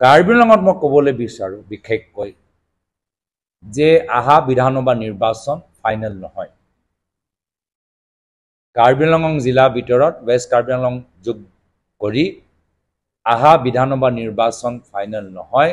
কাৰ্বি আংলঙত মই ক'বলৈ বিচাৰোঁ বিশেষকৈ যে আহা বিধানসভা নিৰ্বাচন ফাইনেল নহয়। কাৰ্বি আংলং জিলাৰ ভিতৰত ৱেষ্ট কাৰ্বি আংলং যোগ কৰি আহা বিধানসভা নিৰ্বাচন ফাইনেল নহয়।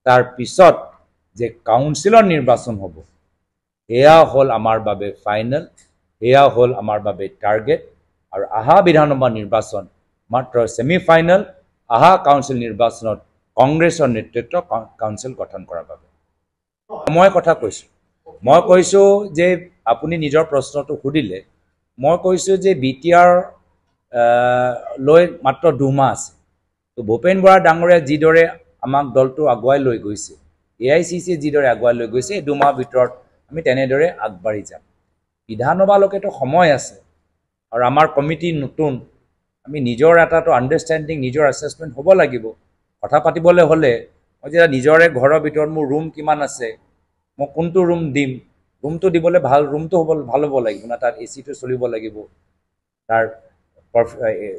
তাৰ পিছত যে কাউন্সিলৰ নিৰ্বাচন হ'ব, সেয়া হ'ল আমাৰ বাবে ফাইনেল, সেয়া হ'ল আমাৰ বাবে টাৰ্গেট। আৰু আহা বিধানসভা নিৰ্বাচন মাত্ৰ ছেমি ফাইনেল। আহা কাউন্সিল নিৰ্বাচনত কংগ্ৰেছৰ নেতৃত্ব কাউন্সিল গঠন কৰাৰ বাবে মই কথা কৈছোঁ। মই কৈছোঁ যে আপুনি নিজৰ প্ৰশ্নটো সুধিলে, মই কৈছোঁ যে বি টি আৰ লৈ মাত্ৰ 2 মাহ আছে। তো ভূপেন বৰা ডাঙৰীয়া যিদৰে আমাক দলটো আগুৱাই লৈ গৈছে, এ I C চিয়ে যিদৰে আগুৱাই লৈ গৈছে, এই 2 মাহৰ ভিতৰত আমি তেনেদৰে আগবাঢ়ি যাম। বিধানসভালৈকেতো সময় আছে আৰু আমাৰ কমিটি নতুন, আমি নিজৰ এটাতো আণ্ডাৰষ্টেণ্ডিং, নিজৰ এছেচমেণ্ট হ'ব লাগিব। কথা পাতিবলৈ হ'লে মই যেতিয়া নিজৰে ঘৰৰ ভিতৰত মোৰ ৰুম কিমান আছে, মই কোনটো ৰুম দিম, ৰুমটো দিবলৈ ভাল ৰুমটো হ'ব, ভাল হ'ব লাগিব না, তাত এ চিটো চলিব লাগিব, তাৰ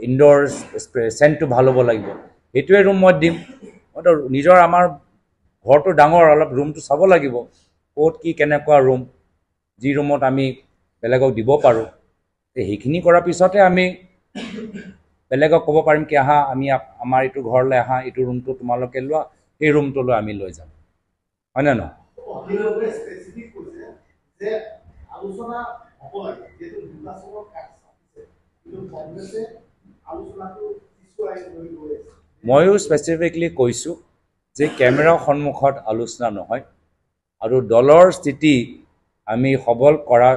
ইনড'ৰ চেণ্টটো ভাল হ'ব লাগিব, সেইটোৱে ৰুম মই দিম। মইতো নিজৰ আমাৰ ঘৰটো ডাঙৰ, অলপ ৰুমটো চাব লাগিব ক'ত কি কেনেকুৱা ৰুম, যি ৰুমত আমি বেলেগক দিব পাৰোঁ। সেইখিনি কৰাৰ পিছতহে আমি বেলেগক ক'ব পাৰিম কি আহা, আমি আমাৰ এইটো ঘৰলৈ আহা, এইটো ৰুমটো তোমালোকে লোৱা, সেই ৰুমটোলৈ আমি লৈ যাম, হয়নে নহয়? অখিল গগৈয়ে স্পেচিফিক কৈছে যে আলোচনা হ'ব লাগে, যিহেতু নিৰ্বাচনৰ কাষ চাপিছে, কিন্তু কংগ্ৰেছে আলোচনাটো পিছুৱাই লৈ গৈ আছে। ময়ো স্পেচিফিকলি কৈছোঁ যে কেমেৰাৰ সন্মুখত আলোচনা নহয় আৰু দলৰ স্থিতি আমি সবল কৰা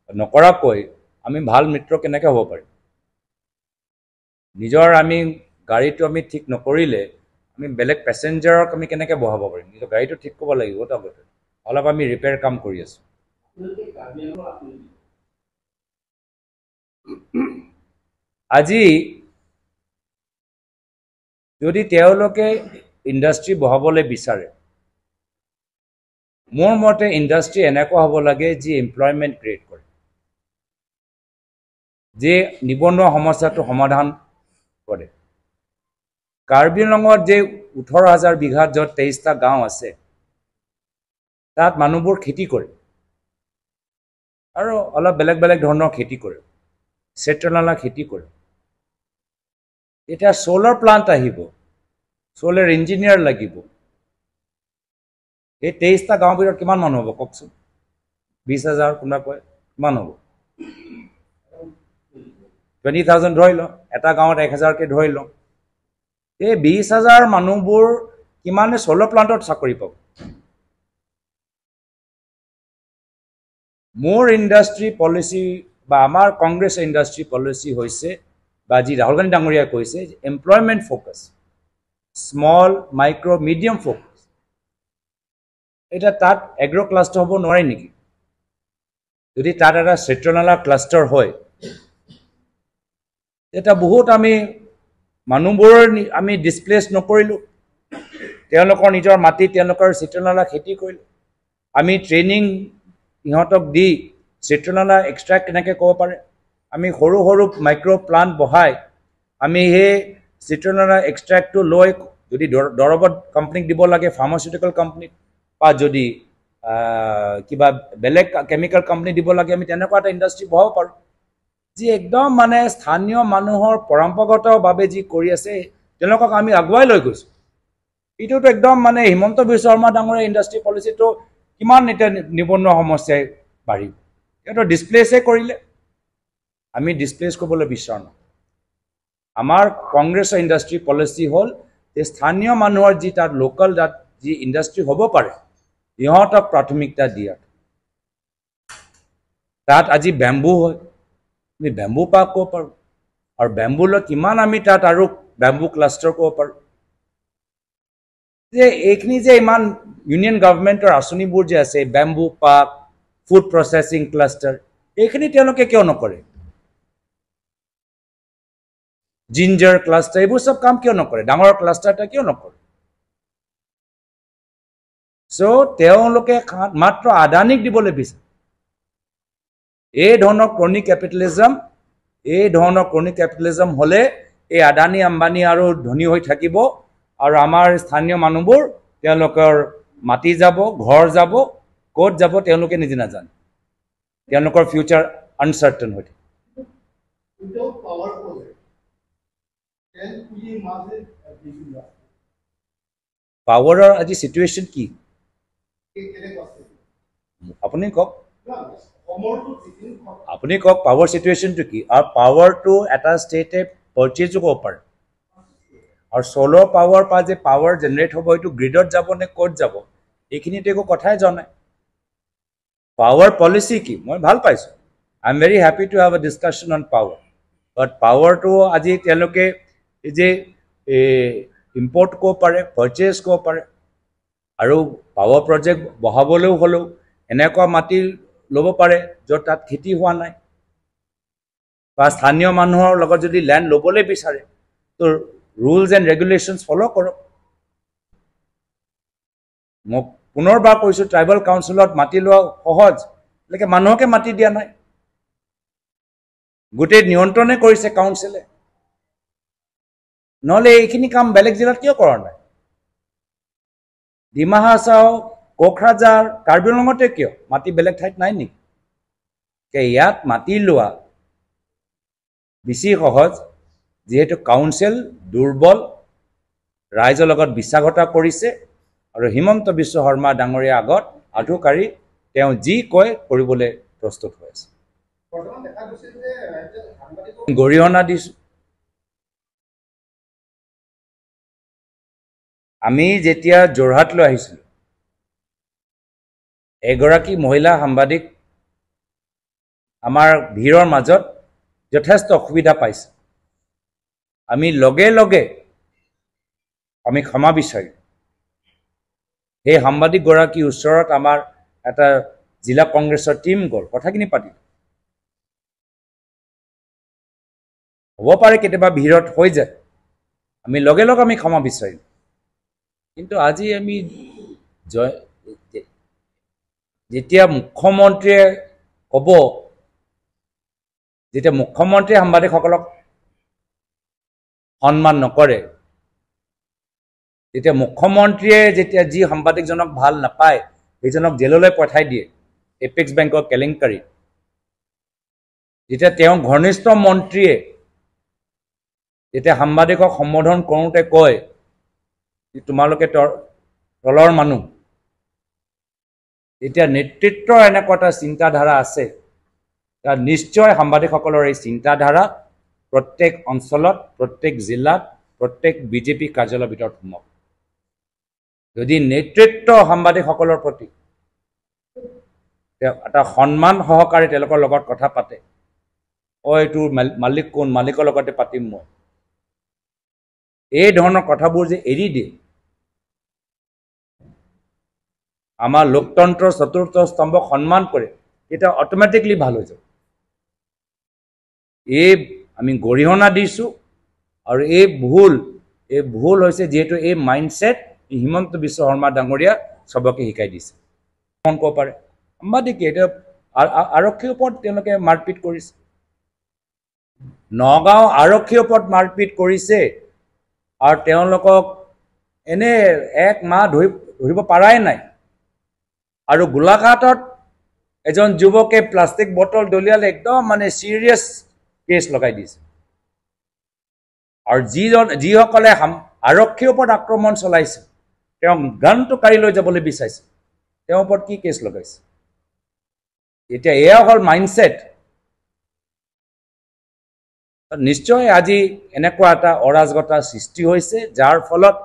নকৰাকৈ আমি ভাল মিত্ৰ কেনেকৈ হ'ব পাৰিম? নিজৰ আমি গাড়ীটো আমি ঠিক নকৰিলে আমি বেলেগ পেচেঞ্জাৰক আমি কেনেকৈ বহাব পাৰিম? নিজৰ গাড়ীটো ঠিক কৰিব লাগিব। আগতে অলপ আমি ৰিপেয়াৰ কাম কৰি আছোঁ। আপোনালোকে কাৰ্বি আংলঙৰ আপুনি আজি যদি তেওঁলোকে ইণ্ডাষ্ট্ৰি বহাবলৈ বিচাৰে, মোৰ মতে ইণ্ডাষ্ট্ৰি এনেকুৱা হ'ব লাগে যি এমপ্লয়মেণ্ট ক্ৰিয়েট কৰে, যে নিবনুৱা সমস্যাটো সমাধান কৰে। কাৰ্বি আংলঙত যে 18,000 বিঘাত য'ত 23টা গাঁও আছে, তাত মানুহবোৰ খেতি কৰে আৰু অলপ বেলেগ বেলেগ ধৰণৰ খেতি কৰে, চেট্ৰনালা খেতি কৰে। এতিয়া চ'লাৰ প্লাণ্ট আহিব, চ'লাৰ ইঞ্জিনিয়াৰ লাগিব। এই 23টা গাঁৱৰ ভিতৰত কিমান মানুহ হ'ব কওকচোন? 20,000 কোনোবা কয়, কিমান হ'ব? 20,000 ধৰি লওঁ, এটা গাঁৱত 1,000কৈ ধৰি লওঁ। এই 20,000 মানুহবোৰ কিমানে চ'লাৰ প্লাণ্টত চাকৰি পাব? মোৰ ইণ্ডাষ্ট্ৰি পলিচি বা আমাৰ কংগ্ৰেছ ইণ্ডাষ্ট্ৰি পলিচি হৈছে বা যি ৰাহুল গান্ধী ডাঙৰীয়াই কৈছে, employment focus, small, micro, medium focus. এতিয়া তাত এগ্ৰ' ক্লাষ্টাৰ হ'ব নোৱাৰে নেকি? যদি তাত এটা চিত্ৰনালা ক্লাষ্টাৰ হয়, তেতিয়া বহুত আমি মানুহবোৰৰ আমি ডিছপ্লেচ নকৰিলোঁ, তেওঁলোকৰ নিজৰ মাটিত তেওঁলোকৰ চিত্ৰনালা খেতি কৰিলোঁ, আমি ট্ৰেইনিং সিহঁতক দি চিত্ৰনালা এক্সট্ৰেক্ট কেনেকৈ ক'ব পাৰে, আমি সৰু সৰু মাইক্ৰ' প্লাণ্ট বহাই আমি সেই চিত্ৰনালা এক্সট্ৰেক্টটো লৈ যদি দৰৱত কোম্পানীক দিব লাগে, ফাৰ্মাচিউটিকেল কোম্পানীক, বা যদি কিবা বেলেগ কেমিকেল কোম্পানী দিব লাগে, আমি তেনেকুৱা এটা ইণ্ডাষ্ট্ৰি বহাব পাৰোঁ যি একদম মানে স্থানীয় মানুহৰ পৰম্পৰাগতভাৱে যি কৰি আছে তেওঁলোকক আমি আগুৱাই লৈ গৈছোঁ। এইটোতো একদম মানে হিমন্ত বিশ্ব শৰ্মা ডাঙৰীয়া ইণ্ডাষ্ট্ৰি পলিচিটো কিমান এতিয়া নিবনুৱা সমস্যাই বাঢ়িব, সিহঁতৰ ডিছপ্লেচে কৰিলে। আমি ডিছপ্লেচ কৰিবলৈ বিচৰা নাই। আমাৰ কংগ্ৰেছৰ ইণ্ডাষ্ট্ৰি পলিচি হ'ল যে স্থানীয় মানুহৰ যি তাত লোকেল তাত যি ইণ্ডাষ্ট্ৰি হ'ব পাৰে সিহঁতক প্ৰাথমিকতা দিয়াত। তাত আজি বেম্বু হয়, আমি বেম্বু পাৰ্ক ক'ব পাৰোঁ আৰু বেম্বুলৈ কিমান আমি তাত আৰু বেম্বু ক্লাষ্টাৰ ক'ব পাৰোঁ। যে এইখিনি যে ইমান ইউনিয়ন গভৰ্ণমেণ্টৰ আঁচনিবোৰ যে আছে, bamboo park, food processing cluster, এইখিনি তেওঁলোকে কিয় নকৰে? জিঞ্জাৰ ক্লাষ্টাৰ, এইবোৰ চব কাম কিয় নকৰে? ডাঙৰ ক্লাষ্টাৰ এটা কিয় নকৰে? চ' তেওঁলোকে মাত্ৰ আদানীক দিবলৈ বিচাৰে। এই ধৰণৰ ক্ৰনি কেপিটেলিজম, এই ধৰণৰ ক্ৰনি কেপিটেলিজম হ'লে এই আদানী আম্বানী আৰু ধনী হৈ থাকিব আৰু আমাৰ স্থানীয় মানুহবোৰ তেওঁলোকৰ মাটি যাব, ঘৰ যাব, ক'ত যাব তেওঁলোকে নিজে নাজানে। তেওঁলোকৰ ফিউচাৰ আনচাৰ্টেন হৈ থাকে। পাৱাৰৰ আজি চিটুৱেশ্যন কি আপুনি কওক, আপুনি কওক পাৱাৰ চিটুৱেশ্যনটো কি? আৰু পাৱাৰটো এটা ষ্টেটে পাৰ্চেজো কৰিব পাৰে, আৰু চ'লাৰ পাৱাৰ পৰা যে পাৱাৰ জেনেৰেট হ'ব এইটো গ্ৰীডত যাব নে ক'ত যাব, এইখিনিতো একো কথাই জনাই। পাৱাৰ পলিচি কি মই ভাল পাইছোঁ, I am very happy to have a discussion on power. But পাৱাৰটো আজি তেওঁলোকে যে ইম্পৰ্ট কৰিব পাৰে, পাৰ্চেজ কৰিব পাৰে, আৰু পাৱাৰ প্ৰজেক্ট বহাবলৈও হ'লেও এনেকুৱা মাটি ল'ব পাৰে য'ত তাত খেতি হোৱা নাই, বা স্থানীয় মানুহৰ লগত যদি লেণ্ড ল'বলৈ বিচাৰে তো ৰুলছ এণ্ড ৰেগুলেশ্যনছ ফ'ল' কৰক। মোক পুনৰবাৰ কৈছোঁ, ট্ৰাইবেল কাউন্সিলত মাটি লোৱা সহজ, গতিকে মানুহকে মাটি দিয়া নাই, গোটেই নিয়ন্ত্ৰণে কৰিছে কাউন্সিলে। নহ'লে এইখিনি কাম বেলেগ জিলাত কিয় কৰা নাই? ডিমা হাছাও, কোকৰাঝাৰ, কাৰ্বি আংলঙতে কিয় মাটি বেলেগ ঠাইত নাই নেকি? ইয়াত মাটি লোৱা বেছি সহজ, যিহেতু কাউন্সিল দুৰ্বল, ৰাইজৰ লগত বিশ্বাসঘাত কৰিছে, আৰু হিমন্ত বিশ্ব শৰ্মা ডাঙৰীয়াৰ আগত আঁঠু কাঢ়ি তেওঁ যি কয় কৰিবলৈ প্ৰস্তুত হৈ আছে। গৰিহণা দিছোঁ। আমি যেতিয়া যোৰহাটলৈ আহিছিলোঁ, এগৰাকী মহিলা সাংবাদিক আমাৰ ভিৰৰ মাজত যথেষ্ট অসুবিধা পাইছে। আমি লগে লগে আমি ক্ষমা বিচাৰিলোঁ। সেই সাংবাদিকগৰাকীৰ ওচৰত আমাৰ এটা জিলা কংগ্ৰেছৰ টীম গ'ল, কথাখিনি পাতিলোঁ। হ'ব পাৰে কেতিয়াবা ভিৰত হৈ যায়, আমি লগে লগে আমি ক্ষমা বিচাৰিলোঁ। কিন্তু আজি আমি যেতিয়া মুখ্যমন্ত্ৰীয়ে ক'ব, যেতিয়া মুখ্যমন্ত্ৰীয়ে সাংবাদিকসকলক সন্মান নকৰে, যেতিয়া মুখ্যমন্ত্ৰীয়ে যেতিয়া যি সাংবাদিকজনক ভাল নাপায় সেইজনক জেললৈ পঠাই দিয়ে এপেক্স বেংকৰ কেলেংকাৰী, যেতিয়া তেওঁ ঘনিষ্ঠ মন্ত্ৰীয়ে যেতিয়া সাংবাদিকক সম্বোধন কৰোঁতে কয় তোমালোকে তলৰ মানুহ, যেতিয়া নেতৃত্বৰ এনেকুৱা এটা চিন্তাধাৰা আছে, তাৰ নিশ্চয় সাংবাদিকসকলৰ এই চিন্তাধাৰা প্ৰত্যেক অঞ্চলত, প্ৰত্যেক জিলাত, প্ৰত্যেক বিজেপি কাৰ্যালয়ৰ ভিতৰত সোমাব। যদি নেতৃত্ব সাংবাদিকসকলৰ প্ৰতি এটা সন্মান সহকাৰে তেওঁলোকৰ লগত কথা পাতে, অ এইটোৰ মালিক কোন, মালিকৰ লগতে পাতিম মই, এই ধৰণৰ কথাবোৰ যে এৰি দিয়ে, আমাৰ লোকতন্ত্ৰৰ চতুৰ্থ স্তম্ভক সন্মান কৰে, তেতিয়া অট'মেটিকলি ভাল হৈ যাব। এই আমি গৰিহণা দিছোঁ। আৰু এই ভুল হৈছে যিহেতু এই মাইণ্ডছেট হিমন্ত বিশ্ব শৰ্মা ডাঙৰীয়া চবকে শিকাই দিছে। ক'ব পাৰে সাংবাদিকে এতিয়া আৰক্ষীৰ ওপৰত তেওঁলোকে মাৰপিট কৰিছে, নগাঁও আৰক্ষীৰ ওপৰত মাৰপিট কৰিছে, আৰু তেওঁলোকক এনে এক মাহ ধৰিব পৰাই নাই। আৰু গোলাঘাটত এজন যুৱকে প্লাষ্টিক বটল দলিয়ালে একদম মানে চিৰিয়াছ কেছ লগাই দিছে। আৰু যিসকলে আৰক্ষীৰ ওপৰত আক্ৰমণ চলাইছে, তেওঁক গানটো কাঢ়ি লৈ যাবলৈ বিচাৰিছে, তেওঁৰ ওপৰত কি কেছ লগাইছে? এতিয়া এয়া হ'ল মাইণ্ডছেট। নিশ্চয় আজি এনেকুৱা এটা অৰাজকতাৰ সৃষ্টি হৈছে, যাৰ ফলত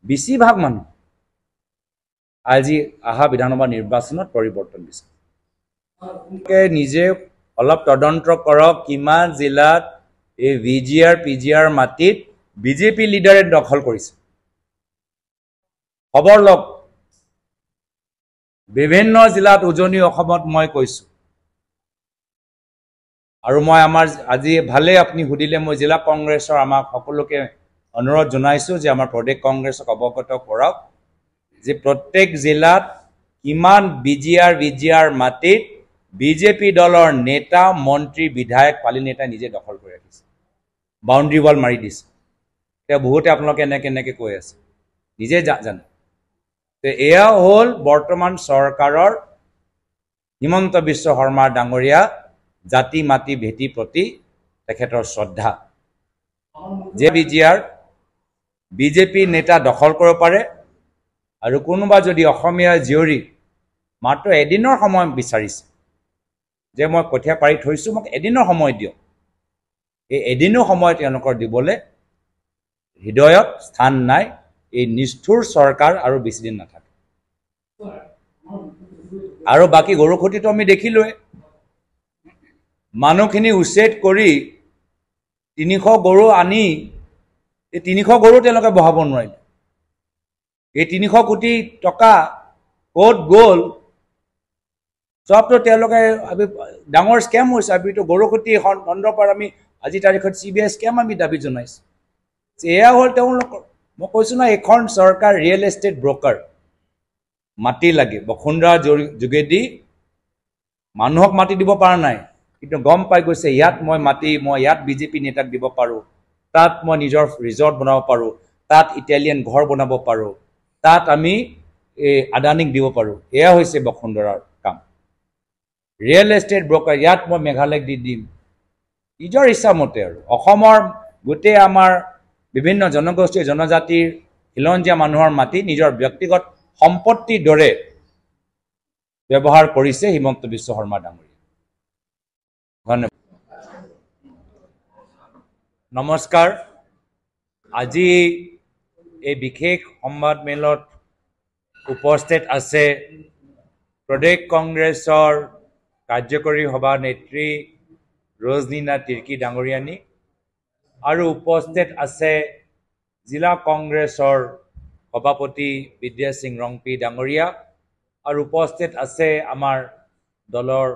বেছিভাগ মানুহ আজি অহা বিধানসভা নিৰ্বাচনত পৰিৱৰ্তন বিচাৰে। নিজে অলপ তদন্ত কৰক, কিমান জিলাত এই V G R P G R মাটিত বিজেপি লিডাৰে দখল কৰিছে, খবৰ লওক। বিভিন্ন জিলাত উজনি অসমত মই কৈছোঁ, আৰু মই আমাৰ আজি ভালেই আপুনি সুধিলে, মই জিলা কংগ্ৰেছৰ আমাক সকলোকে অনুৰোধ জনাইছোঁ যে আমাৰ প্ৰদেশ কংগ্ৰেছক অৱগত কৰক যে প্ৰত্যেক জিলাত কিমান B G R V G R মাটিত বিজেপি দলৰ নেতা, মন্ত্ৰী, বিধায়ক, পালি নেতাই নিজে দখল কৰি ৰাখিছে, বাউণ্ডেৰী ৱাল মাৰি দিছে। এতিয়া বহুতে আপোনালোকে এনেকৈ এনেকৈ কৈ আছে। নিজে জানে। এয়া হ'ল বৰ্তমান চৰকাৰৰ হিমন্ত বিশ্ব শৰ্মা ডাঙৰীয়া জাতি মাটি ভেটি প্ৰতি তেখেতৰ শ্ৰদ্ধা। J B G R BJP নেতা দখল কৰিব পাৰে আৰু কোনোবা যদি অসমীয়া জীয়ৰী মাত্ৰ এদিনৰ সময় বিচাৰিছে যে মই কঠীয়া পাৰি থৈছোঁ, মোক এদিনৰ সময় দিয়ক, এই এদিনো সময় তেওঁলোকৰ দিবলৈ হৃদয়ত স্থান নাই। এই নিষ্ঠুৰ চৰকাৰ আৰু বেছিদিন নাথাকে। আৰু বাকী গৰুখুঁটিটো আমি দেখিলোৱে, মানুহখিনি উচ্ছেদ কৰি 300 গৰু আনি এই 300 গৰু তেওঁলোকে বহাব নোৱাৰিলে। এই 300 কোটি টকা ক'ত গ'ল চবতো তেওঁলোকে ডাঙৰ স্কেম হৈছে। আমিতো গৰুখুঁটি সন্দৰ্ভত আমি আজি তাৰিখত CBI scam আমি দাবী জনাইছোঁ। এয়া হ'ল তেওঁলোকৰ, মই কৈছোঁ না, এইখন চৰকাৰ ৰিয়েল এষ্টেট ব্ৰকাৰ। মাটি লাগে, বসুন্ধৰা যোগেদি মানুহক মাটি দিব পৰা নাই, কিন্তু গম পাই গৈছে ইয়াত মই মাটি, মই ইয়াত বিজেপি নেতাক দিব পাৰোঁ, তাত মই নিজৰ ৰিজৰ্ট বনাব পাৰোঁ, তাত ইটালিয়ান ঘৰ বনাব পাৰোঁ, তাত আমি এই আদানীক দিব পাৰোঁ। এয়া হৈছে বসুন্ধৰাৰ কাম। ৰিয়েল এষ্টেট ব্ৰকাৰ, ইয়াত মই মেঘালয়ক দি দিম নিজৰ ইচ্ছামতে। আৰু অসমৰ গোটেই আমাৰ বিভিন্ন জনগোষ্ঠী, জনজাতিৰ খিলঞ্জীয়া মানুহৰ মাটি নিজৰ ব্যক্তিগত সম্পত্তিৰ দৰে ব্যৱহাৰ কৰিছে হিমন্ত বিশ্ব শৰ্মা ডাঙৰীয়া। ধন্যবাদ। নমস্কাৰ। আজি এই বিশেষ সংবাদমেলত উপস্থিত আছে প্ৰদেশ কংগ্ৰেছৰ কাৰ্যকৰী সভানেত্ৰী ৰজনীনা তিৰ্কী ডাঙৰীয়ানী আৰু উপস্থিত আছে জিলা কংগ্ৰেছৰ সভাপতি বিদ্যা সিং ৰংপি ডাঙৰীয়া আৰু উপস্থিত আছে আমাৰ দলৰ